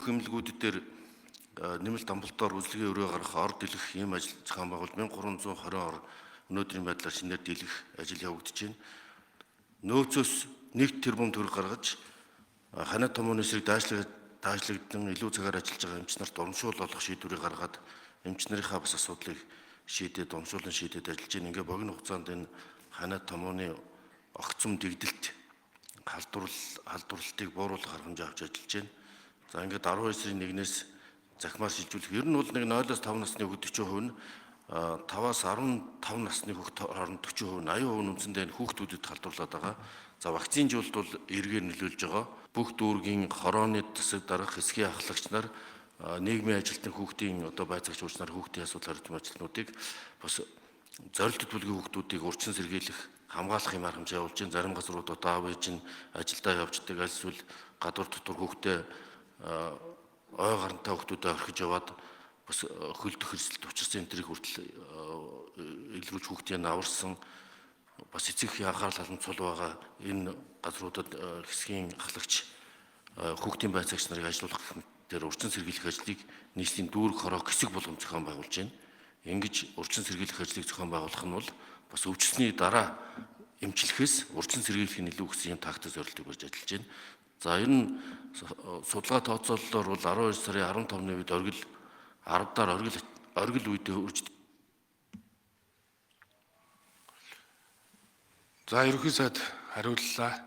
Эмнэлгүүд дээр нэмэлт амбулатори үзлэгийн өрөө гаргах, ор дэлгэх ийм ажил зохион байгуулалт 1320 ор өнөөдрийн байдлаар шинээр дэлгэх ажил явагдаж байна. Нөөцөөс 1 тэрбум төгрөг гаргаж ханиад томооны эсрэг даашлагдсан илүү цагаар ажиллаж байгаа эмч нарт урамшуул олох шийдвэрийг гаргаад эмч нарынхаа бас асуудлыг шийдээд, урамшуулан шийдээд ажиллаж байна. Ингээ богино хугацаанд энэ ханиад томооны огцом дэгдэлт халдварлалтыг бууруулах арга хэмжээ авч ажиллаж байна. За ингээд 12 сарын 1-ээс захимаар шилжүүлэх. Ер нь бол нэг 0-5 насны хүүхэд 40% нь, 5-аас 15 насны хүүхэд хооронд 40%, 80% нь үндсэндээ энэ хүүхдүүдэд халдварлаад байгаа. За вакцинжуулалт бол эргээр нөлөөлж байгаа. Бүх дүүргийн хорооны засаг дарга, хэсгийн ахлагч нар, нийгмийн ажилтны, хүүхдийн одоо байцаагч ууч нар, хүүхдийн асуудал хариуцсан ажилтнуудыг бас зорилттой бүлгийн хүүхдүүдийг урьдчилан сэргийлэх, хамгаалах юм арга хэмжээ явуулж байна. Зарим газрууд одоо аав ээж нь ажилдаа явждаг, аль эсвэл гадуур дотор хүүхдээ ой гарантай хүүхдүүдэд орхиж яваад бас хөлдөх хэрсэлт учирсан энэ тэрийг хүртэл илрүүлж хүүхдийн аварсан бас эцэг эхийн анхаарал халамжуул байгаа энэ газруудад хэсгийн ахлагч, хүүхдийн байцаагч нарыг ажилуулах гэх мэтээр урьдчилан сэргийлэх ажлыг нийслэлийн дүүрэг хороо хэсэг болгон зохион байгуулж байна. Ингэж урьдчилан сэргийлэх ажлыг зохион байгуулах нь бол бас өвчсөний дараа эмчлэхээс урьдчилан сэргийлэх нь илүү гэсэн юм тактик зорилтыг барьж ажиллаж байна. За ер нь судалгаа тооцооллоор бол 12 сарын 15-ны үед оргил 10 дараа оргил үедээ үрж. За, ерөнхий сайд хариуллаа.